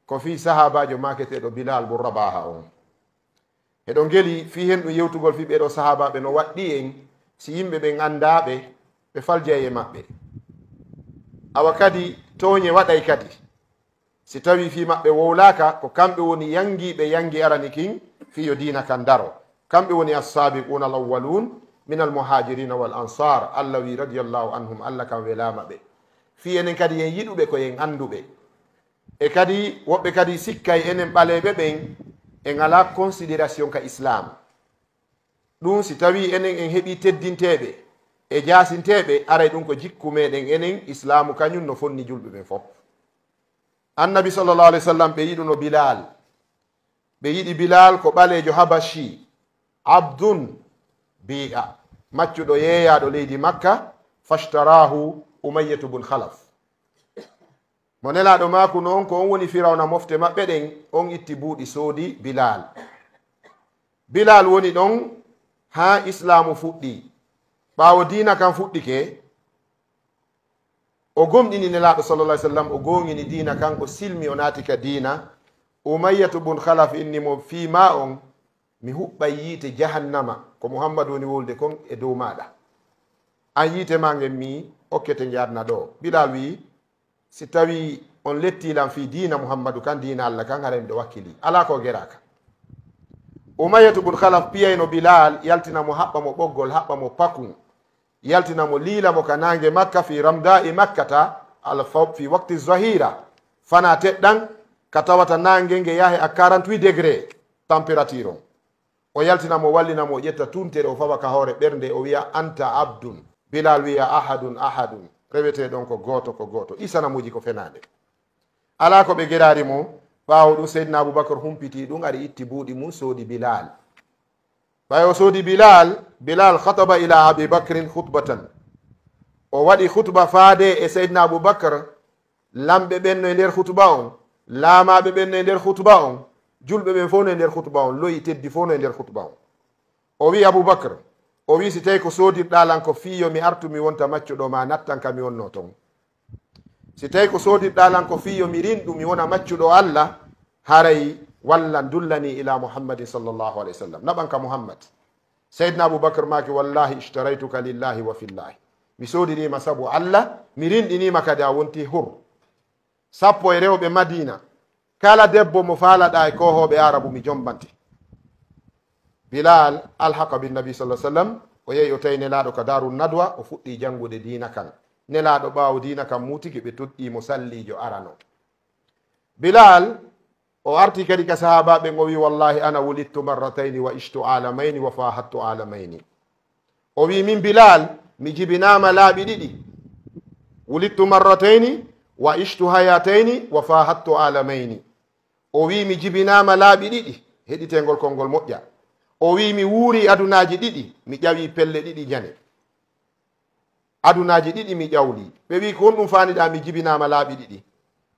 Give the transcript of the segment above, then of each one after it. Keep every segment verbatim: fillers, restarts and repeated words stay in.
ko fii sahaabaajo maaketeeɗo Bilaal bun Rabaaha on. Eɗon ngeli fii hen ɗum yewtugol fii ɓee ɗoo sahaabaaɓe no waɗɗii en, si yimɓe ɓen anndaa ɓe, ɓe faljay e maɓɓe. Awa kadi tooñe waɗay kadi. Si tawii fii maɓɓe wowlaaka, ko kamɓe woni yanngiiɓe yanngi arani kin fii yo diina kan daro. Kamɓe woni assaabiquuna al-awwaluun min al-muhaajiriina wal ansaar. Allah wii, radiyallaahu anhum, Allah kan welaama ɓe. Fii enen kadi yen yiɗu ɓe ko yen anndu ɓe. E kadi, woɓɓe kadi sikkay enen ɓaleeɓe ɓen en alaa considération ka Islaam. Ɗum si tawii enen en heɓii teddinteeɓe e jaasinteeɓe, aray ɗum ko jikku meɗen enen, Islaamu kañum no fonni julɓe ɓen fof. Annabi sallallahu alayhi wa sallam, ɓe yiɗuno Bilaal. Ɓe yiɗi Bilaal ko ɓaleejo Habashi, Abdun Bi'a, maccuɗo yeeyaaɗo leydi Makka, fashtaraahu Umayyatu bun Khalaf. Mo Nelaaɗo maakuno on, ko on woni Firawna mofte maɓɓe ɗen, on itti buuɗi soodi Bilaal. Bilaal woni ɗon haa Islaamu fuɗɗi. Ɓaawo diina kan fuɗɗike, o gomɗini Nelaaɗo sallallahu alaihi wasallam, o gooŋini diina kan, o silmi, o naati ka diina. Umayyatu bun Khalaf inni mo, fii maa on, mi huɓɓay yiite jahannama, ko Muhammadu woni wowlude kon e dow maaɗa. An yiite maa ngen mi okkete nge adna ɗoo. Bilaal wi'i, si tawii on lettii lan fii diina Muhammadu kan, diina Alla kan, haray miɗo wakkilii. Alaa ko geraaka. Umayyatu bun Khalaf piyayno Bilaal, yaltina mo, haɓɓa mo ɓoggol, haɓɓa mo pakun, yaltina mo, liila mo ka naange Makka, fii ramdaa'i Makkata, al faw-, fii waqti zahira. Fanaa teɗɗan, ka tawata naange nge yahe à quarante-huit degrés température on. O yaltina mo, wallina mo, o ƴetta tuntere, o fawa ka hoore ɓernde, o wi'a, "Anta abdun." Bilaal wi'a, "Ahadun, ahadun." Rewetee ɗon ko gooto, ko gooto. Ɗi sanamuuji ko fenaande. Alaa ko ɓe geraari mo. Ɓaawo ɗum, Seydina Abubakar humpitii ɗum, ari itti buuɗi mum, soodi Bilaal. Ɓay o soodi Bilaal, Bilaal khataba ila Abi Bakrin khutbatan. O waɗi khutba faade e Seydina Abubakar, lamɓe ɓen no e nder khutba on, laamaaɓe ɓen no e nder khutba on, julɓe ɓen fof no e nder khutba on, lo'i teddi fof no e nder khutba on. O wi'i Abubakar, o wi'i, "Si tawi ko soodirɗaa lan ko fii yo mi artu mi wonta maccuɗo ma, nattan ka mi wonno ton. Si tawi ko soodirɗaa lan ko fii yo mi rinɗu mi wona maccuɗo Alla, haray wallan dullanii ila Muhammadin sallallahu alaihi wasallam. Naɓan ka Muhammad." Seydina Abubakar maaki, "Wallahi ishtaraytuka lillahi wa fillahi." Mi soodirii ma sabu Alla, mi rinɗinii ma kadi a wontii hur. Sappo e rewɓe Madiina, kala debbo mo faalaɗaa e koohooɓe Aarabu, mi jombante. Bilaal alhaqa bin Nabi sallallahu alaihi wasallam, o yehi o tawi Nelaaɗo ka Daarun Nadwa, o fuɗɗii janngude diina kan. Nelaaɗo, ɓaawo diina kan muutike, ɓe toɗɗii mo salliijo arano. Bilaal, o arti kadi ka sahaabaaɓe ɓen, o wi, "Wallahi, ana wulidtu marratayni wa ishtu alamayni wa fahadtu alamayni." O wi, "Min Bilaal, mi jibinaama laaɓi ɗiɗi. Wulidtu marratayni wa ishtu hayatayni wa fahadtu alamayni." O wi, "Mi jibinaama laaɓi ɗiɗi." Heɗitee ngol konngol moƴƴa. O wi, "Mi wuuri adunaaji ɗiɗi, mi ƴawi pelle ɗiɗi njane." Adunaaji ɗiɗi mi ƴawli. Ɓe wi'i, "Ko honɗum faaniɗaa mi jibinaama laaɓi ɗiɗi?"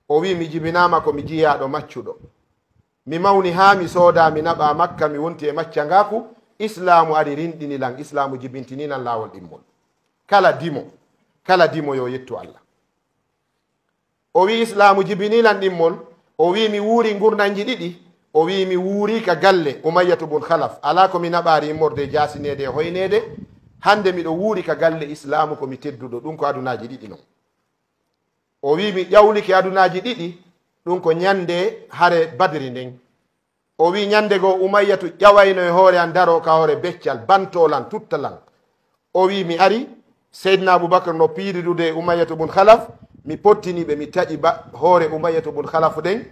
O wi'i, "Mi jibinaama ko mi jiyaaɗo maccuɗo. Mi mawni haa mi soodaa, mi naɓaa Makka, mi wonti e maccangaaku. Islaamu ari rinɗini lan, Islaamu jibintini lan laawol ɗimmol." Kala dimo, kala dimo yo yettu Alla. O wi'i, "Islaamu jibini lan ɗimmol." O wi'i, "Mi wuuri ngurnanji ɗiɗi." O wi'i, "Mi wuuri ka galle Umayyatu bun Khalaf. Alaa ko mi naɓaari immorde e jaasineede e hoyneede. Hannde miɗo wuuri ka galle Islaamu, ko mi tedduɗo. Ɗum ko adunaaji ɗiɗi non." O wi'i, "Mi ƴawlike adunaaji ɗiɗi." Ɗum ko ñande hare Badri nden. O wi'i, "Ñande goo Umayyatu ƴawayno e hoore an, daroo ka hoore beccal, bantoo lan, tutta lan." O wi'i, "Mi ari, Seydina Abubakar no piiridude e Umayyatu bun Khalaf, mi pottini ɓe, mi taƴi ba-, hoore Umayyatu bun Khalaf ɗen,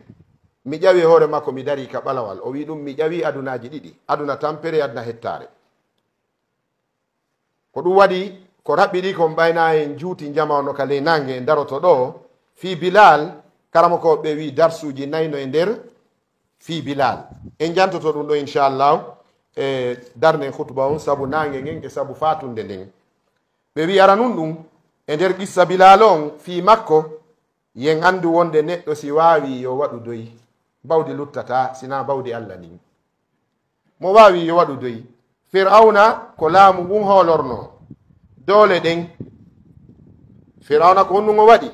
mi ƴawi e hoore makko, mi darii ka ɓalawal." O wi'i ɗum, "Mi ƴawi adunaaji ɗiɗi, aduna tampere e aduna hettaare." Ko ɗum waɗi, ko raɓɓiɗi kon, ɓayna en juuti njama ono ka ley naange, en daroto ɗoo. Fii Bilaal, karamokooɓe ɓe wi'i darsuuji nay no e nder fii Bilaal. En jantoto ɗum ɗoo, inchallahu, e darnde khutba on, sabu naange ngen e sabu faatunde nden. Ɓe wi'i aranun ɗum, e nder qissa Bilaal on, fii makko, yen anndu wonde neɗɗo si waawii yo waɗu doy, bawdi luttataa, sinaa bawdi Alla ndin. Mo waawii yo waɗu doy. Fir'awna ko laamu ngun hoolornoo, doole ɗen. Fir'awna ko honɗum o waɗi?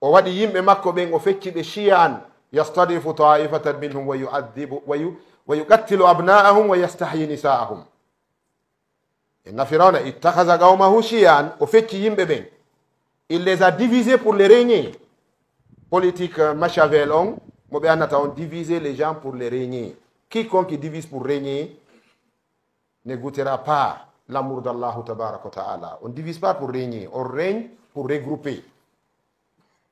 O waɗi yimɓe makko ɓen, o fecci ɓe shiyan, yastadifu ta'ifatan minhum wa yu'adhibu, wa yu-, wa yuqattilu abna'ahum wa yastahyi nisa'ahum. Inna Firawna ittakhadha qawmahu shiyan, o fecci yimɓe ɓen. Il les a divisés pour les régner. Politique, euh, Machiavel on, mo ɓe annata on, diviser les gens pour les régner. Quiconque qui divise pour régner ne goûtera pas l'amour d'Allahu tabaraka wa ta'ala. On ne divise pas pour régner, on règne pour regrouper.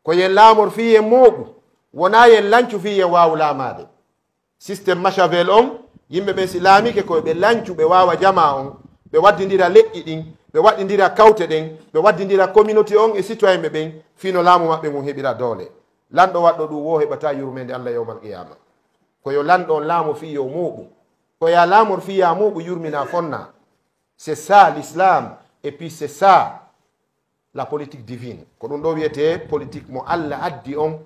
Ko yen laamor fii yen mooɓu, wonaa yen lancu fii yen waawu laamaade. Système Machiavel on, yimɓe ɓen si laamike ko ɓe lancu, ɓe waawa jamaa on, ɓe waddindira leƴƴi ɗin, ɓe waɗɗindira kawte ɗen, ɓe waddindira communauté on e citoyen ɓe ɓen, fii no laamu maɓɓe ngun heɓira doole. Lanɗo waɗɗo ɗum woo heɓataa yurmeende Allah yawmal qiyama. Ko yo lanɗo on laamo fii yo mooɓu. Ko yaa laamor fii yaa mooɓu, yurminaa fonnaa. C'est ça l'islam. Et puis c'est ça la politique divine. Ko ɗum ɗo wiyetee politique mo Allah addi on,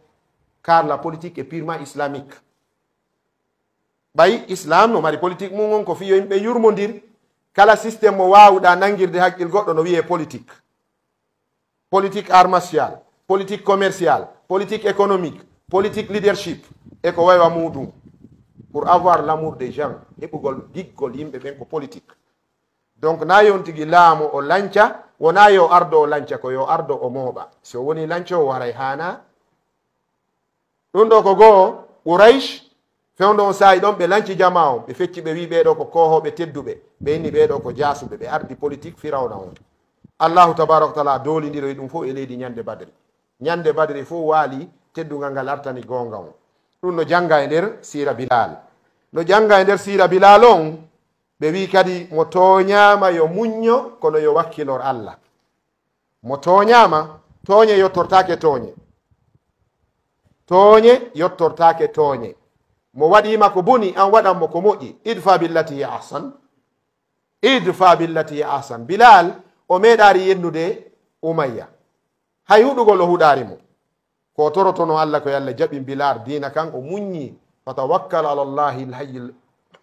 car la politique est purement islamique. Ɓay islam no mari politique mum on, ko fii yo yimɓe yurmondir. Kala système mo waawuɗaa nangirde haqqil goɗɗo no wiyee politique. Politique art martial, politique commercial, politique économique, politique leadership, e ko waywa muɗum. Pour avoir l'amour des gens, heɓugol giggol yimɓe ɓen ko politique. Donc, na yo on tigi laamo o lanca, wonaa yo ardo o lanca, ko yo ardo o mooɓa. Si o woni lanco, o waray haanaa. Ɗum ɗo ko goo, Quraysh, fewndo on saa'i ɗon, ɓe lanci jamaa on, ɓe fecci, ɓe wi'i, "Ɓee ɗoo ko koohooɓe tedduɓe." Ɓe inni, "Ɓee ɗoo ko jaasuɓe, ɓe ardi politique Firawna on." Allahu tabaaraka wa taala doolindiri ɗum fof e leydi ñande Badri. Ñande Badri fof waali, teddungal ngal artani goonga on. Ɗum no jannga e nder siira Bilal. No jannga e nder siira Bilal on, ɓe wi'i kadi mo tooñaama yo muñño, kono yo wakkilor Allah. Mo tooñaama, tooñe yottortaake tooñe. Tooñe yottortaake tooñe. Mo waɗii ma ko boni, an waɗan mo ko moƴƴi. Idfa billati hiya ahsan. Idfa billati hiya ahsan. Bilal, o meeɗaari yennude Umayya. Hay huɗugol o huɗaari mo. Ko o torotono Allah ko yo Allah jaɓin Bilal diina kan, o muññi. Fatawakkal ala Allahi l-hayyil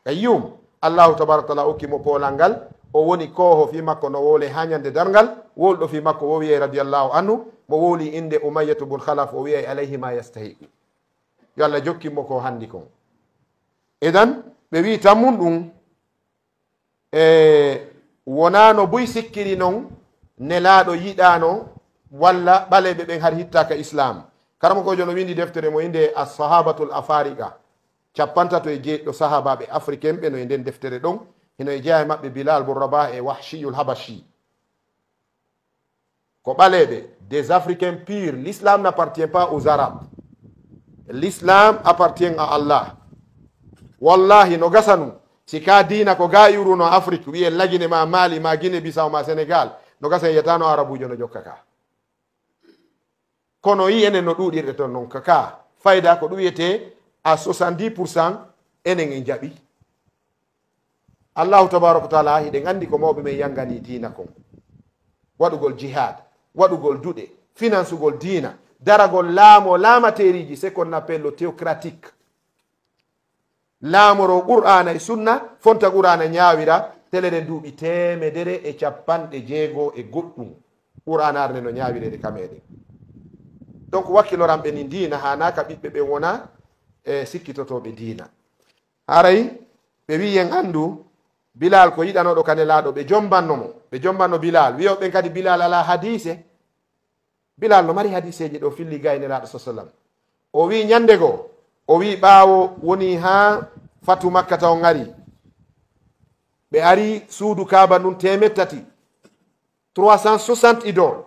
qayyum. Allahu tabaraka wa taala okki mo poolal ngal. O woni kooho fii makko no wowle haa ñande darngal. Wowluɗo fii makko wo wiyee radiyallahu anhu. Mo wowli innde Umayyatu bun Khalaf, o wiyay alayhi ma yastahiqu. Yo Allah jokkin mo ko hanndi kon. Idan, ɓe wi'i tammun ɗum, e wonaa no buy sikkiri non, Nelaaɗo yiɗaano, walla ɓaleeɓe ɓen hari hittaaka Islaam. Karamokoojo no windi deftere mo innde As-Sahabatul Afariqa, cappantato e jeeɗiɗo sahaabaaɓe africain ɓe no e nden deftere ɗon, hino e jeyaa e maɓɓe Bilal bun Rabah e Wahshiyul Habashi. Ko ɓaleeɓe, des Africains purs. L'islam n'appartient pas aux Arabes. L'islam appartient à Allah. Wallahi, no gasa nun. Si ka diina ko ga iwruno Afrique, wi'en Lagine ma Mali ma Guinée Bissau ma Sénégal, no gasa en yiyataano Arabuujo no jokka ka. Kono yi enen no ɗuuɗirɗe ton non ka, ka fayda ko ɗum wiyetee à soixante-dix pour cent enen en jaɓi. Allahu tabaraka wa taala, hiɗen anndi ko mawɓe men yangani diina kon. Waɗugol jihad, waɗugol duɗe, finansugol diina, daragol laamo, laamateeriiji, c'est qu'on appelle le théocratique. Laamoro Qur'aana e Sunna, fonta Qur'aana ñaawira, teleren duuɓi teemedere e cappanɗe jeego e goɗɗum. Qur'aana arne no ñaawireede ka meɗen. Donc, wakkiloran ɓe ni diina, haanaa ka ɓiɓɓe ɓen wona, e, sikkitotooɓe diina. Haray ɓe wi'i en anndu, Bilal ko yiɗanooɗo ka Nelaaɗo, ɓe jombanno mo, ɓe jombanno Bilal. Wi'o ɓen kadi Bilal alaa hadiise. Bilal no mari hadiiseeji ɗo filli ga e Nelaaɗo sa sallam. O wi'i ñande goo, o wi'i ɓaawo woni haa fatu Makka taw ngari. Ɓe ari suudu Kaaba ndun teemeɗɗe tati. Trois cent soixante idoles.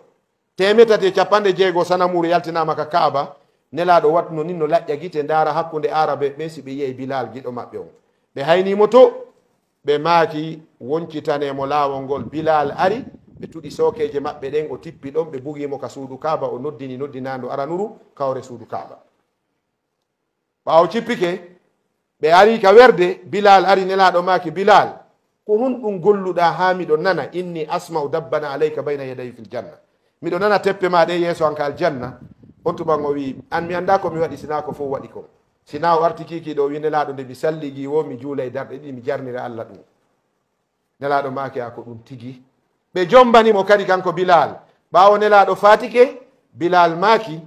Teemeɗɗe tati e cappanɗe jeego sanamuuru yaltinaama ka Kaaba. Nelaaɗo wattuno nin no laƴƴa gite, ndaara hakkunde Aarabe ɓen si ɓe yi'ay Bilal giɗo maɓɓe on. Ɓe haynii mo to, ɓe maaki, "Woncitanee mo laawol ngol." Bilal ari, ɓe tuɗi sookeeje maɓɓe ɗen, o tippi ɗon, ɓe bugii mo ka suudu Kaaba, o noddini noddinaandu aranuru ka hoore suudu Kaaba. Ɓaawo cippike, ɓe ari ka werde, Bilal ari, Nelaaɗo maaki, "Bilal, ko honɗum golluɗaa haa miɗo nana? Inni asma'u dabban alayka bayna yaday fil janna. Miɗo nana teppe maa ɗe yeeso an ka aljanna." On tuman o wi'i, "An mi anndaa ko mi waɗi, sinaa ko fow waɗi kon." Sinaa o arti kiikiiɗe o wi'i, "Nelaaɗo, nde mi salligii woo, mi juulay darɗe ɗiɗi, mi jarnira Allah ɗum." Nelaaɗo maaki, "A ko ɗum tigi." Ɓe jombani mo kadi kanko Bilal. Ɓaawo Nelaaɗo faatike, Bilal maaki,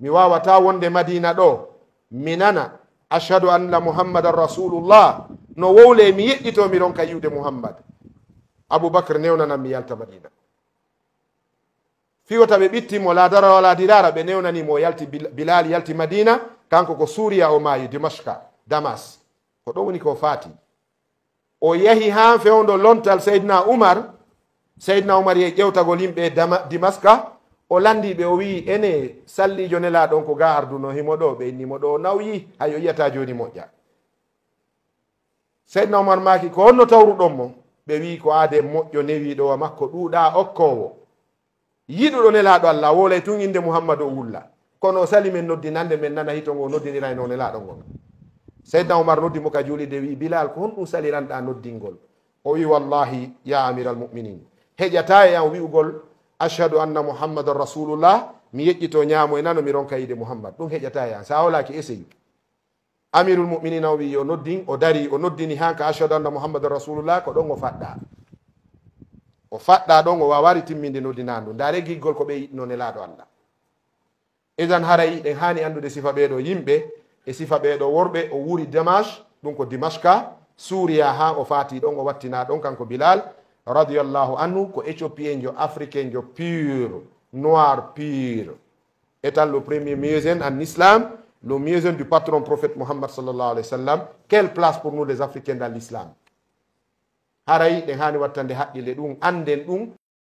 Mi waawata wonde Madiina ɗo, mi nana, "Ashhadu anna Muhammadan Rasulullah", no wowle mi yeƴƴito mi ronka yi'ude Muhammad. Abu Bakr newnanan mi yalta Madiina. Fiwata ɓe ɓitti mo, laa dara walaa diraara, ɓe newnani mo o yalti Bil-, Bilal yalti Madiina, kanko ko Suuriya o maayi, Dimashqa, Damas. Ko ɗon woni ko faati. O yahi haa fewndo lontal Seydina Umar. Seydina Umar yehi ƴewtagol yimɓe Dama-, Dimaska. O lanndii ɓe, o wi'i, "Ene salliijo Nelaaɗo on ko ga arduno, himo ɗo?" Ɓe inni mo, "Ɗo nawyi, hay o yi'ataa jooni moƴƴa." Seydina Umar maaki, "Ko honno tawruɗon mo?" Ɓe wi'i, "Ko aade moƴƴo newiiɗo wa makko ɗuuɗaa okkoowo. Yiɗuɗo Nelaaɗo Allah, wowlay tun innde Muhammadu o wulla. Kono o sali men noddinande, men nana hito ngo o noddinirayno Nelaaɗo ngon." Seydina Umar noddi mo ka juulirde, wi'i, "Bilal, ko honɗun saliranɗaa noddingol?" O wi'i, "Wallahi, ya amiral mu'minin, heƴataa e an wi'ugol, 'Ashhadu anna Muhammadan Rasulullah,' mi yeƴƴito ñaamo e nano, mi ronka yi'ude Muhammad. Ɗun heƴataa e an. Sa a holaaki, eseyi." Amirul Mu'minina o wi'i, o noddin, o dari, o noddini han ka "Ashhadu anna Muhammadan Rasulullah", ko ɗon o faɗɗa. O faɗɗa ɗon, o waawari timminde noddinaandu. Ndaare giggol ko ɓe yiɗno Nelaaɗo Allah. Idan haray ɗen haani anndude sifa ɓee ɗoo yimɓe e sifa ɓee ɗoo worɓe. O wuuri Damash, ɗum ko Dimashqa, Suuriya, haa o faati ɗon, o wattinaa ɗon kanko Bilal, radiyallahu anhu, ko Éthiopienjo, Africainjo pur, noir pur. Étant le premier muezzin en islam, le muezzin du patron prophète Muhammad sallallahu alayhi wa sallam, quelle place pour nous les Africains dans l'islam? Haray ɗen haani wattande haqqille ɗum, annden ɗum.